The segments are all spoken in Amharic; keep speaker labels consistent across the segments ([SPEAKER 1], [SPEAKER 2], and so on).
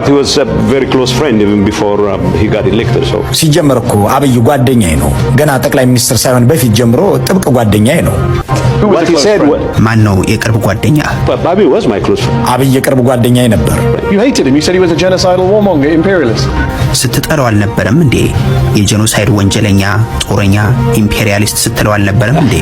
[SPEAKER 1] Fact, he was a very close friend even before he got elected. So
[SPEAKER 2] ሲጀመር እኮ አብይ ጓደኛዬ ነው። ገና ጠቅላይ ሚኒስትር ሳይሆን በፊት ጀምሮ ጥብቅ ጓደኛዬ ነው።
[SPEAKER 3] Who was
[SPEAKER 1] what
[SPEAKER 3] a
[SPEAKER 1] he
[SPEAKER 3] close
[SPEAKER 1] said,
[SPEAKER 3] friend?
[SPEAKER 4] ማን ነው የቅርብ ጓደኛ?
[SPEAKER 1] But Abiy was my close friend.
[SPEAKER 2] አብይ የቅርብ ጓደኛዬ ነበር።
[SPEAKER 3] You hated him. You said he was a genocidal warmonger, imperialist.
[SPEAKER 4] ስትጠራው አልነበረም እንዴ? የጄኖሳይድ ወንጀለኛ፣ ጦረኛ፣ ኢምፔሪያሊስት ስትለው አልነበረም እንዴ?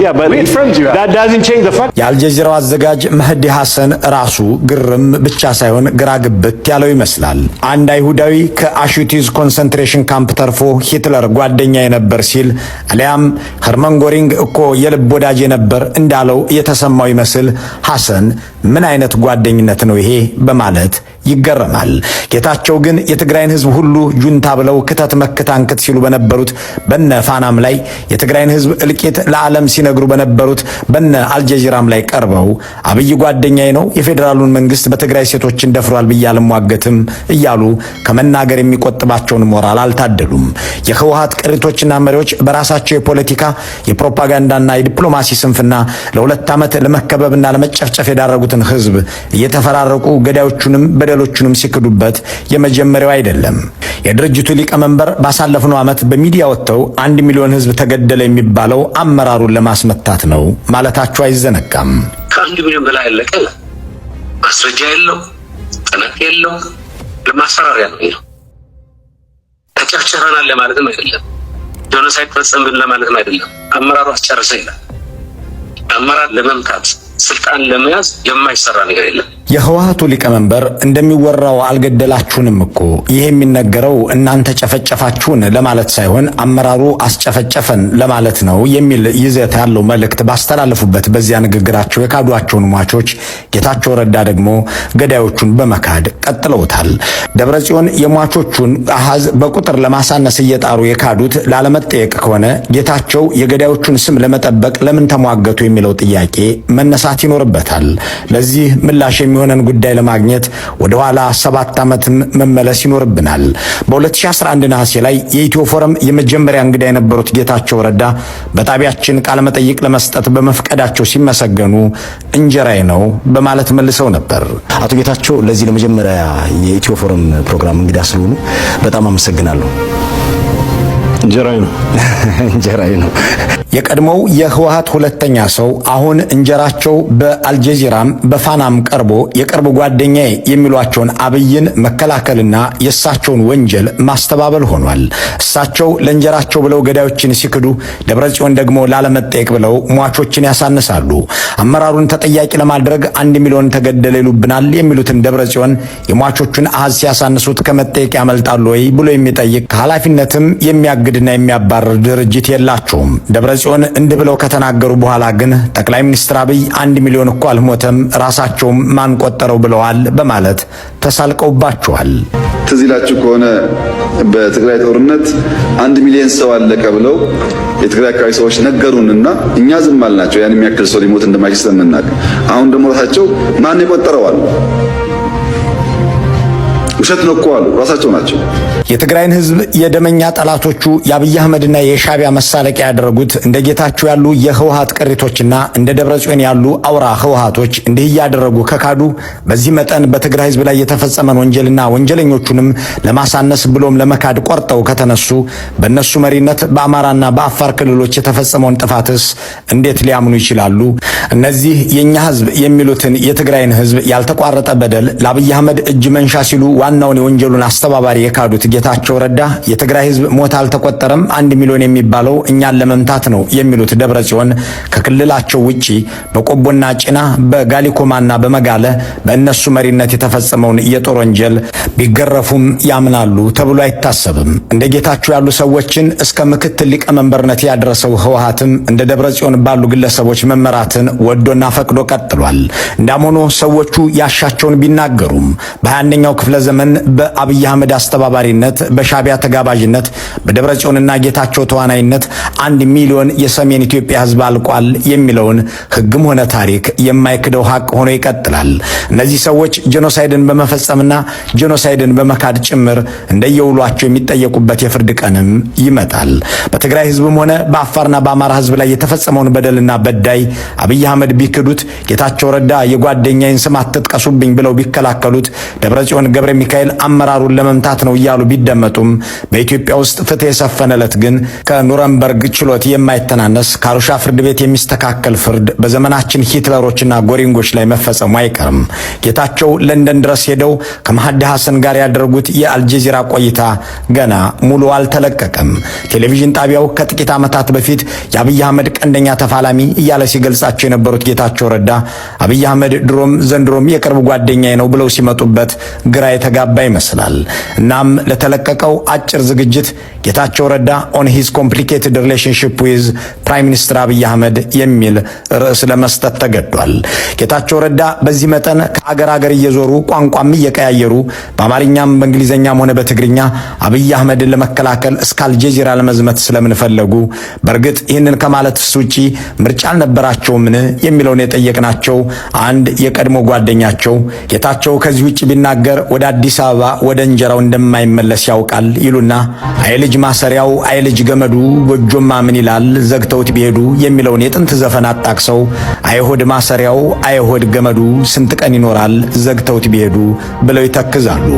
[SPEAKER 1] Yeah, but
[SPEAKER 3] We had friends you had.
[SPEAKER 1] that doesn't change the fact.
[SPEAKER 2] የአልጀዚራው አዘጋጅ መህዲ ሐሰን ራሱ ግርም ብቻ ሳይሆን ግራ ግብት ያለው ይመስላል። አንድ አይሁዳዊ ከአሽዊትዝ concentration camp ተርፎ ሂትለር ጓደኛዬ ነበር ሲል አሊያም ኸርመን ጎሪንግ እኮ የልብ ወዳጄ ነበር እንዳለው የተሰማው ይመስል ሐሰን ምን አይነት ጓደኝነት ነው ይሄ በማለት ይገረማል። ጌታቸው ግን የትግራይን ሕዝብ ሁሉ ጁንታ ብለው ክተት መክት አንክት ሲሉ በነበሩት በነ ፋናም ላይ፣ የትግራይን ሕዝብ እልቂት ለዓለም ሲነግሩ በነበሩት በነ አልጀዚራም ላይ ቀርበው አብይ ጓደኛዬ ነው፣ የፌዴራሉን መንግስት በትግራይ ሴቶችን ደፍሯል ብዬ አልሟገትም እያሉ ከመናገር የሚቆጥባቸውን ሞራል አልታደሉም። የህወሓት ቅሪቶችና መሪዎች በራሳቸው የፖለቲካ፣ የፕሮፓጋንዳና የዲፕሎማሲ ስንፍና ለ2 ዓመት ለመከበብና ለመጨፍጨፍ የዳረጉትን ህዝብ እየተፈራረቁ ገዳዮቹንም በደሎቹንም ሲክዱበት የመጀመሪያው አይደለም። የድርጅቱ ሊቀመንበር ባሳለፍነው ዓመት በሚዲያ ወጥተው 1 ሚሊዮን ህዝብ ተገደለ የሚባለው አመራሩን ለማስመታት ነው ማለታቸው አይዘነጋም።
[SPEAKER 5] ከ1 ሚሊዮን በላይ ያለቀ ማስረጃ የለው፣ ጥናት የለው፣ ለማስፈራሪያ ነው ይኸው። ተጨፍጭፈናል ለማለትም አይደለም። Genocide ፈጸምን ለማለትም አይደለም። አመራሩ አስጨርሰ ይላል። አመራር ለመምታት፣ ስልጣን ለመያዝ የማይሰራ ነገር የለም።
[SPEAKER 2] የህወሓቱ ሊቀመንበር እንደሚወራው አልገደላችሁንም እኮ፣ ይህ የሚነገረው እናንተ ጨፈጨፋችሁን ለማለት ሳይሆን አመራሩ አስጨፈጨፈን ለማለት ነው የሚል ይዘት ያለው መልእክት ባስተላለፉበት በዚያ ንግግራቸው የካዷቸውን ሟቾች ጌታቸው ረዳ ደግሞ ገዳዮቹን በመካድ ቀጥለውታል። ደብረጽዮን የሟቾቹን አሃዝ በቁጥር ለማሳነስ እየጣሩ የካዱት ላለመጠየቅ ከሆነ ጌታቸው የገዳዮቹን ስም ለመጠበቅ ለምን ተሟገቱ የሚለው ጥያቄ መነሳት ይኖርበታል። ለዚህ ምላሽ የሚሆነን ጉዳይ ለማግኘት ወደ ኋላ 7 ዓመትም መመለስ ይኖርብናል። በ2011 ነሐሴ ላይ የኢትዮ ፎረም የመጀመሪያ እንግዳ የነበሩት ጌታቸው ረዳ በጣቢያችን ቃለ መጠይቅ ለመስጠት በመፍቀዳቸው ሲመሰገኑ እንጀራዬ ነው በማለት መልሰው ነበር።
[SPEAKER 6] አቶ ጌታቸው፣ ለዚህ ለመጀመሪያ የኢትዮ ፎረም ፕሮግራም እንግዳ ስለሆኑ በጣም አመሰግናለሁ።
[SPEAKER 1] እንጀራዬ ነው።
[SPEAKER 6] እንጀራዬ ነው።
[SPEAKER 2] የቀድሞው የህወሓት ሁለተኛ ሰው አሁን እንጀራቸው በአልጀዚራም በፋናም ቀርቦ የቅርብ ጓደኛዬ የሚሏቸውን አብይን መከላከልና የእሳቸውን ወንጀል ማስተባበል ሆኗል። እሳቸው ለእንጀራቸው ብለው ገዳዮችን ሲክዱ፣ ደብረጽዮን ደግሞ ላለመጠየቅ ብለው ሟቾችን ያሳንሳሉ። አመራሩን ተጠያቂ ለማድረግ 1 ሚሊዮን ተገደለ ይሉብናል የሚሉትን ደብረጽዮን የሟቾቹን አሃዝ ሲያሳንሱት ከመጠየቅ ያመልጣሉ ወይ ብሎ የሚጠይቅ፣ ከኃላፊነትም የሚያግድና የሚያባርር ድርጅት የላቸውም። ደብረጽዮን እንዲህ ብለው ከተናገሩ በኋላ ግን ጠቅላይ ሚኒስትር አብይ 1 ሚሊዮን እኮ አልሞተም፣ ራሳቸውም ማን ቆጠረው ብለዋል በማለት ተሳልቀውባቸዋል።
[SPEAKER 7] ትዝ ይላችሁ ከሆነ በትግራይ ጦርነት 1 ሚሊዮን ሰው አለቀ ብለው የትግራይ አካባቢ ሰዎች ነገሩንና እኛ ዝም አልናቸው። ያን የሚያክል ሰው ሊሞት እንደማይችል ስለምናውቅ። አሁን ደግሞ ራሳቸው ማን የቆጠረው አሉ። ውሸት ነው እኮ አሉ። ራሳቸው ናቸው።
[SPEAKER 2] የትግራይን ህዝብ የደመኛ ጠላቶቹ የአብይ አህመድና የሻቢያ መሳለቂያ ያደረጉት እንደ ጌታቸው ያሉ የህወሓት ቅሪቶችና እንደ ደብረጽዮን ያሉ አውራ ህወሓቶች እንዲህ እያደረጉ ከካዱ፣ በዚህ መጠን በትግራይ ህዝብ ላይ የተፈጸመን ወንጀልና ወንጀለኞቹንም ለማሳነስ ብሎም ለመካድ ቆርጠው ከተነሱ በእነሱ መሪነት በአማራና በአፋር ክልሎች የተፈጸመውን ጥፋትስ እንዴት ሊያምኑ ይችላሉ? እነዚህ የኛ ህዝብ የሚሉትን የትግራይን ህዝብ ያልተቋረጠ በደል ለአብይ አህመድ እጅ መንሻ ሲሉ ዋናውን የወንጀሉን አስተባባሪ የካዱት ጌታቸው ረዳ፣ የትግራይ ህዝብ ሞት አልተቆጠረም፣ 1 ሚሊዮን የሚባለው እኛን ለመምታት ነው የሚሉት ደብረ ጽዮን ከክልላቸው ውጪ በቆቦና ጭና፣ በጋሊኮማና በመጋለ በእነሱ መሪነት የተፈጸመውን የጦር ወንጀል ቢገረፉም ያምናሉ ተብሎ አይታሰብም። እንደ ጌታቸው ያሉ ሰዎችን እስከ ምክትል ሊቀመንበርነት ያደረሰው ህወሓትም እንደ ደብረ ጽዮን ባሉ ግለሰቦች መመራትን ወዶና ፈቅዶ ቀጥሏል። እንዳም ሆኖ ሰዎቹ ያሻቸውን ቢናገሩም በ21ኛው ክፍለ ዘመን ዘመን በአብይ አህመድ አስተባባሪነት፣ በሻቢያ ተጋባዥነት፣ በደብረ ጽዮንና ጌታቸው ተዋናይነት 1 ሚሊዮን የሰሜን ኢትዮጵያ ህዝብ አልቋል የሚለውን ህግም ሆነ ታሪክ የማይክደው ሀቅ ሆኖ ይቀጥላል። እነዚህ ሰዎች genocide ን በመፈጸምና genocide ን በመካድ ጭምር እንደየውሏቸው የሚጠየቁበት የፍርድ ቀንም ይመጣል። በትግራይ ህዝብም ሆነ በአፋርና በአማራ ህዝብ ላይ የተፈጸመውን በደልና በዳይ አብይ አህመድ ቢክዱት፣ ጌታቸው ረዳ የጓደኛዬን ስም አትጥቀሱብኝ ብለው ቢከላከሉት፣ ደብረጽዮን ገብረ ሚካኤል አመራሩን ለመምታት ነው እያሉ ቢደመጡም፣ በኢትዮጵያ ውስጥ ፍትህ የሰፈነለት ግን ከኑረምበርግ ችሎት የማይተናነስ፣ ከአሩሻ ፍርድ ቤት የሚስተካከል ፍርድ በዘመናችን ሂትለሮችና ጎሪንጎች ላይ መፈጸሙ አይቀርም። ጌታቸው ለንደን ድረስ ሄደው ከመሐዲ ሐሰን ጋር ያደረጉት የአልጀዚራ ቆይታ ገና ሙሉ አልተለቀቀም። ቴሌቪዥን ጣቢያው ከጥቂት ዓመታት በፊት የአብይ አህመድ ቀንደኛ ተፋላሚ እያለ ሲገልጻቸው የነበሩት ጌታቸው ረዳ አብይ አህመድ ድሮም ዘንድሮም የቅርብ ጓደኛዬ ነው ብለው ሲመጡበት ግራ የተጋባ ይመስላል። እናም ለተለቀቀው አጭር ዝግጅት "ጌታቸው ረዳ on his complicated relationship with Prime Minister አብይ አህመድ" የሚል ርዕስ ለመስጠት ተገዷል። ጌታቸው ረዳ በዚህ መጠን ከአገር አገር እየዞሩ፣ ቋንቋም እየቀያየሩ፣ በአማርኛም በእንግሊዝኛም ሆነ በትግርኛ አብይ አህመድን ለመከላከል እስከ አልጀዚራ ለመዝመት ስለምን ፈለጉ? በእርግጥ ይህንን ከማለትስ ውጪ ምርጫ አልነበራቸውምን? የሚለውን የጠየቅናቸው አንድ የቀድሞ ጓደኛቸው ጌታቸው ከዚህ ውጭ ቢናገር ወደ አዲስ አበባ ወደ እንጀራው እንደማይመለስ ያውቃል ይሉና አይ ልጅ ማሰሪያው አይ ልጅ ገመዱ ጎጆማ ምን ይላል ዘግተውት ቢሄዱ የሚለውን የጥንት ዘፈን አጣቅሰው አይሆድ ማሰሪያው አይሆድ ገመዱ ስንት ቀን ይኖራል ዘግተውት ቢሄዱ ብለው ይተክዛሉ።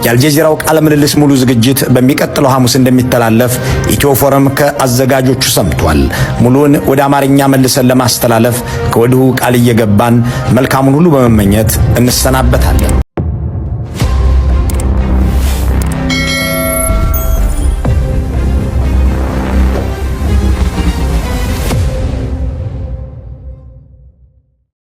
[SPEAKER 2] የአልጀዚራው ቃለ ምልልስ ሙሉ ዝግጅት በሚቀጥለው ሐሙስ እንደሚተላለፍ ኢትዮ ፎረም ከአዘጋጆቹ ሰምቷል። ሙሉውን ወደ አማርኛ መልሰን ለማስተላለፍ ከወዲሁ ቃል እየገባን መልካሙን ሁሉ በመመኘት እንሰናበታለን።